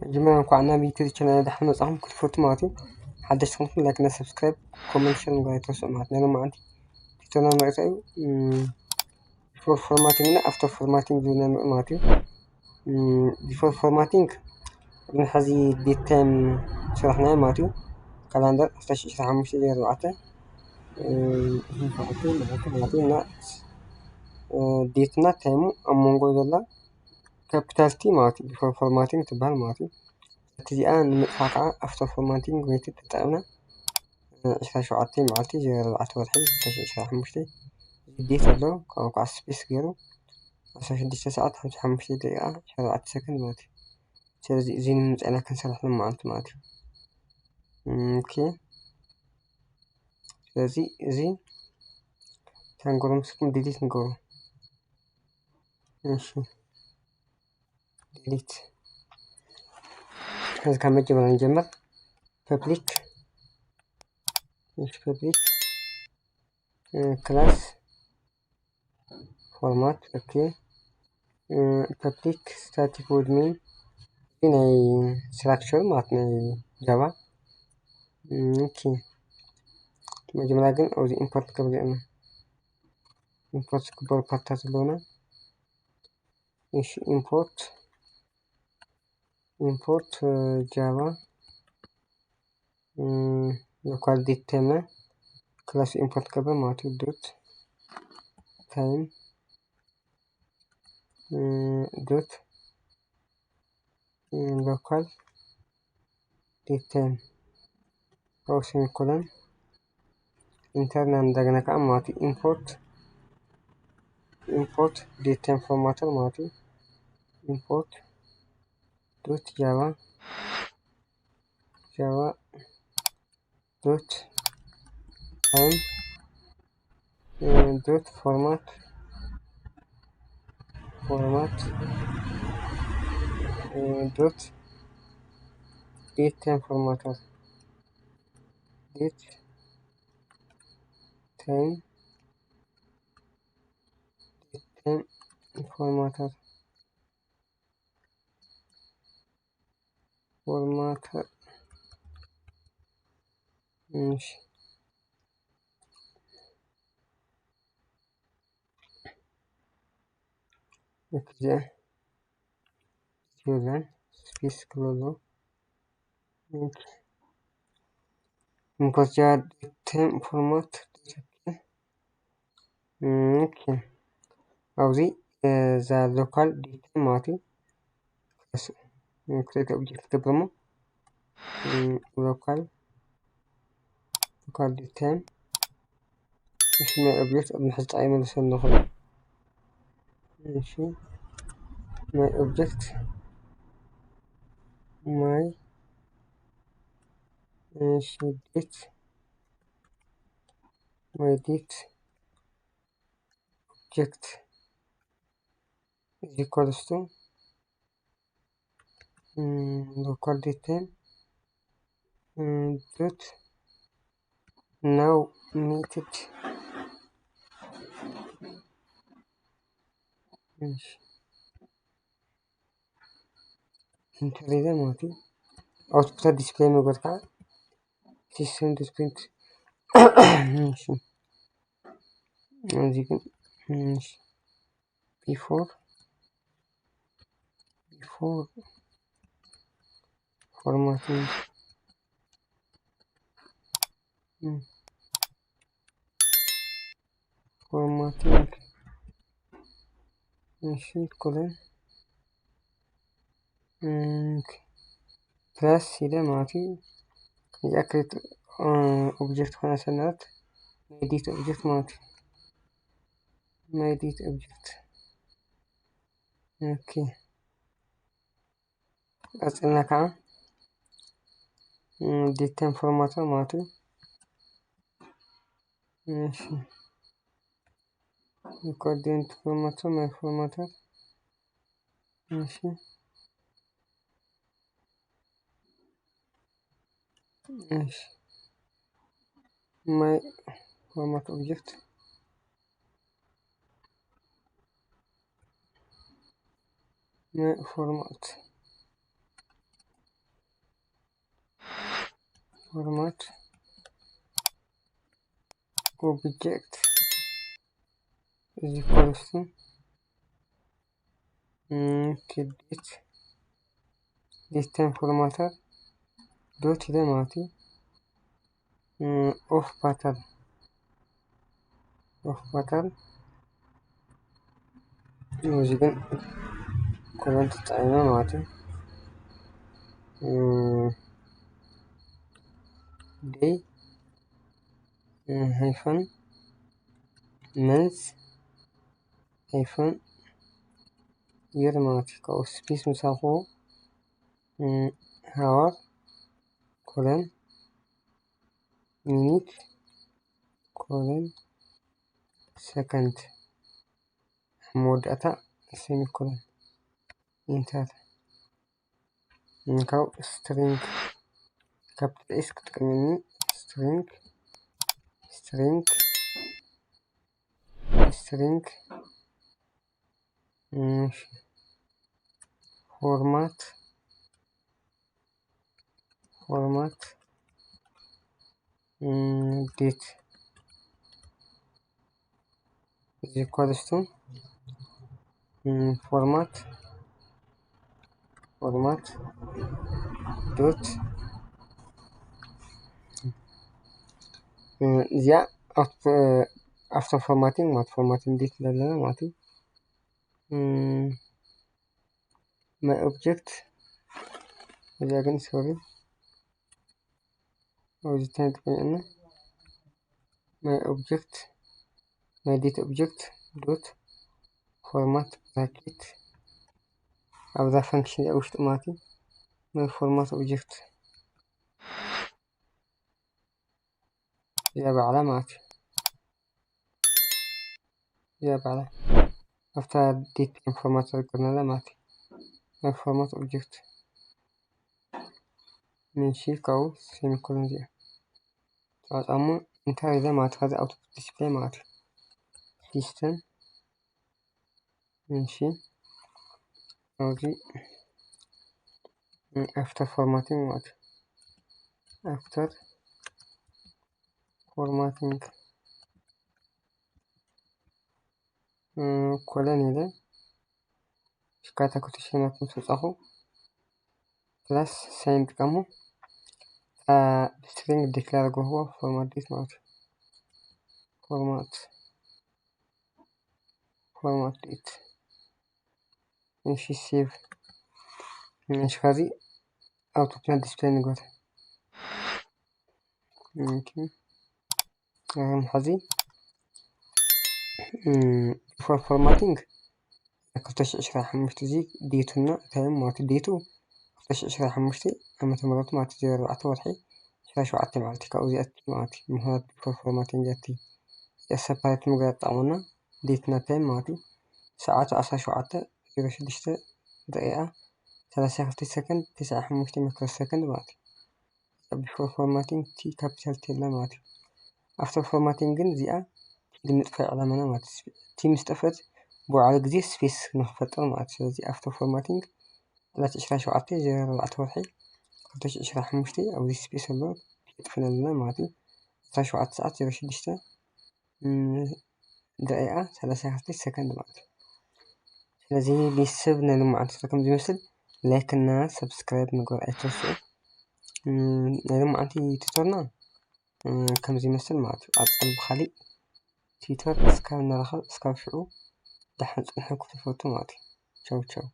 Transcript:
መጀመርያ እንኳዕ ናብ ዩቲዩብ ቻናል ደሓን መጻኹም ክትፈልጡ ማለት እዩ። ሓደሽቲ ኮንኩም ላይክ እና ሰብስክራይብ ኮመንት ሸር ምግባር ኣይትረስዑ ማለት ናይ ሎማዓንቲ ቲቶና መርጻ እዩ። ቢፎር ፎርማቲንግ እና ኣፍተር ፎርማቲንግ ዝብል ናይ ማለት እዩ። ቢፎር ፎርማቲንግ ቅድሚ ሕዚ ዴት ታይም ስራሕና ማለት እዩ። ካላንደር ዓሰርተ ሽዱሽተ ሓሙሽተ ዜሮ ኣርባዕተ ማለት እዩ። እና ዴት እና ታይሙ ኣብ መንጎ ዘላ ካፒታል ቲ ማለት እዩ። ቢፎር ፎርማቲንግ ትበሃል ማለት እዩ። እቲ እዚኣ ንምጥፋእ ከዓ ኣፍተር ፎርማቲንግ ሜትድ ተጠቂምና ዕስራ ሸውዓተ መዓልቲ ዜሮ ኣርባዕተ ወርሒ ክልተ ሽሕ ዕስራ ሓሙሽተ ዴት ኣሎ። ካብኡ ከዓ ስፔስ ገይሩ ዓሰርተ ሽዱሽተ ሰዓት ሓምሳ ሓሙሽተ ደቂቃ ዕስራ ኣርባዕተ ሰከንድ ማለት እዩ። ስለዚ እዚ ንምምፃእና ክንሰርሕ መዓልቲ ማለት እዩ። ኦኬ። ስለዚ እዚ ታንጎሮ ምስኩም ዲሊት ንገሩ። እሺ፣ ዲሊት። እዚ ካብ መጀመርያ ንጀምር። ፐብሊክ፣ እሺ፣ ፐብሊክ ክላስ ፎርማት። ኦኬ። ፐብሊክ ስታቲክ ዊዝ ሜን፣ እዚ ናይ ስትራክቸር ማለት ናይ ጃቫ። ኦኬ። መጀመርያ ግን ኣብዚ ኢምፖርት ክገብር ኢና። ኢምፖርት ክበሩ ፓርታት ኣለውና። እሺ፣ ኢምፖርት ኢምፖርት ጃቫ ሎካል ዴት ታይም ክላስ ኢምፖርት ክገብር ማለት እዩ። ዶት ታይም ዶት ሎካል ዴት ታይም፣ ሴሚኮለን፣ ኢንተር እና እንደገና ከዓ ማለት እዩ። ኢምፖርት ኢምፖርት ዴት ታይም ፎርማተር ማለት እዩ። ኢምፖርት ዶት ጃቫ ጃቫ ዶት ታይም ዶት ፎርማት ፎርማት ዶት ዴት ታይም ፎርማተር ዴት ታይም ዴት ታይም ፎርማተር ፎርማተር። እሺ፣ እዚኣ ይብላን ስፔስ ክበሎ። ኦኬ። ኢምፖርት ጃቫ ዴት ታይም ፎርማት። ኦኬ። ኣብዚ እዛ ሎካል ዴት ታይም ማለት እዩ። ክሬት ኦብጀክት ገብር እሞ ሎካል ሎካል ዴት ታይም። እሺ፣ ማይ ኦብጀክት ኣብ ምሕዝጣ ይመልሰ ኣለኹ። እሺ፣ ማይ ኦብጀክት ማይ እሺ፣ ዴት ማይ ዴት ኦብጀክት is equals to local ዴት ታይም dot now ሜትድ። ኢንተር ኢለ ማለት እዩ። ኣውትፑት ዲስፕሌይ መግበር ከዓ ሲስተም ዶት ፕሪንት። እሺ፣ እዚ ግን እሺ፣ ቢፎር ቢፎር ፎርማቲንግ ፎርማቲንግ እሺ፣ ኮለን ፕላስ ኢለ ማለት እዩ። እዚኣ ክሬት ኦብጀክት ኮይና ሰናት ናይ ዴት ኦብጀክት ማለት እዩ። ናይ ዴት ኦብጀክት። ኦኬ፣ ቀጽልና ከዓ ዴት ታይም ፎርማተር ማለት እዩ። እሺ፣ ኮኦርዲኔት ፎርማተር፣ ማይ ፎርማተር። እሺ፣ እሺ፣ ማይ ፎርማት ኦብጀክት ማይ ፎርማት format object is equals to date date time formatter dot ኢለ ማለት እዩ። Of pattern of pattern እዚ ግን ኮመንት ተጠቒመ ማለት እዩ። Day hyphen month hyphen year ማለት እዩ። ካብኡ ስፔስ ምሳኹ hour colon minute colon second መወዳእታ semicolon enter። ካብ string capital S ክጥቀም እኒ string string string format format date is equals to format format dot እዚኣ after formatting ማለት formatting date ኣለና ማለት እዩ። My object እዚኣ ግን sorry ኣብዚ ተንጥቀምና my object my date object dot format bracket ኣብዛ function እዚኣ ውሽጢ ማለት እዩ። My format object እዚኣ ባዕላ ማለት እዩ። እዚኣ ባዕላ ኣብታ date time format ዘርገርናላ ማለት እዩ። My format object ምንሺ ካብኡ semicolon እዚኣ ጻጻሙ እንታይ ኢለ ማለት ከዚ output display ማለት እዩ። System ምንሺ ኣብዚ after formatting ማለት እዩ። After formatting colon ኢለ ሽካታ ኮቴሽናት ምስ ወጻኹ plus sign ጥቀሙ string declare ገርዎ format date ማለት እዩ። Format format date እሺ save እሺ ከዚ output ና display ንግበር። Okay ሕዚ before formatting ክልተ ሽሕ ዕስራን ሓሙሽተን እዚ date ና time ማለት date ኡ ክልተ ሽሕ ዕስራን ሓሙሽተን ዓመተ ምህረት ማለት እዩ። ኣርባዕተ ወርሒ ዕስራን ሸውዓተን መዓልቲ ካብኡ እዚኣ ማለት እዩ። ምኽንያቱ before formatting እያ እቲ separate ምግባር ትጠቕመና date ና time ማለት እዩ። ሰዓቱ ዓሰርተ ሸውዓተ ዜሮ ሽዱሽተ ደቂቓ ሰላሳ ክልተ ሰከንድ ተስዓን ሓሙሽተን microsecond ማለት እዩ። Before formatting T capital T ኣላ ማለት እዩ። After formatting ግን እዚኣ T ንምጥፋእ ዕላማና ማለት እዩ። T ምስ ጠፍአት ብባዕሉ ግዜ space ንክፈጥር ማለት እዩ። ስለዚ after formatting ዕለት ዕስራን ሸውዓተን ዜሮ ኣርባዕተ ወርሒ ክልተ ሽሕ ዕስራን ሓሙሽተን ኣብዚ space ኣሎ የጥፍእለና ማለት እዩ። ዕስራን ሸውዓተን ሰዓት ዜሮ ሽዱሽተ ደቂቓ ሰላሳ ክልተ ሰከንድ ማለት እዩ። ስለዚ ቤተሰብ ናይ ሎማዓንቲ ስለ ከም ዝመስል like እና subscribe ምግባር ኣይትረስዑ። ናይ ሎማዓንቲ ቲቶርና ከም ዝመስል ማለት እዩ። ኣብ ጻል ብኻሊእ ቲቶር እስካብ ንራኸብ እስካብ ሽዑ ደሓን ጽንሑ ክትፈቱ ማለት እዩ። ቻው ቻው።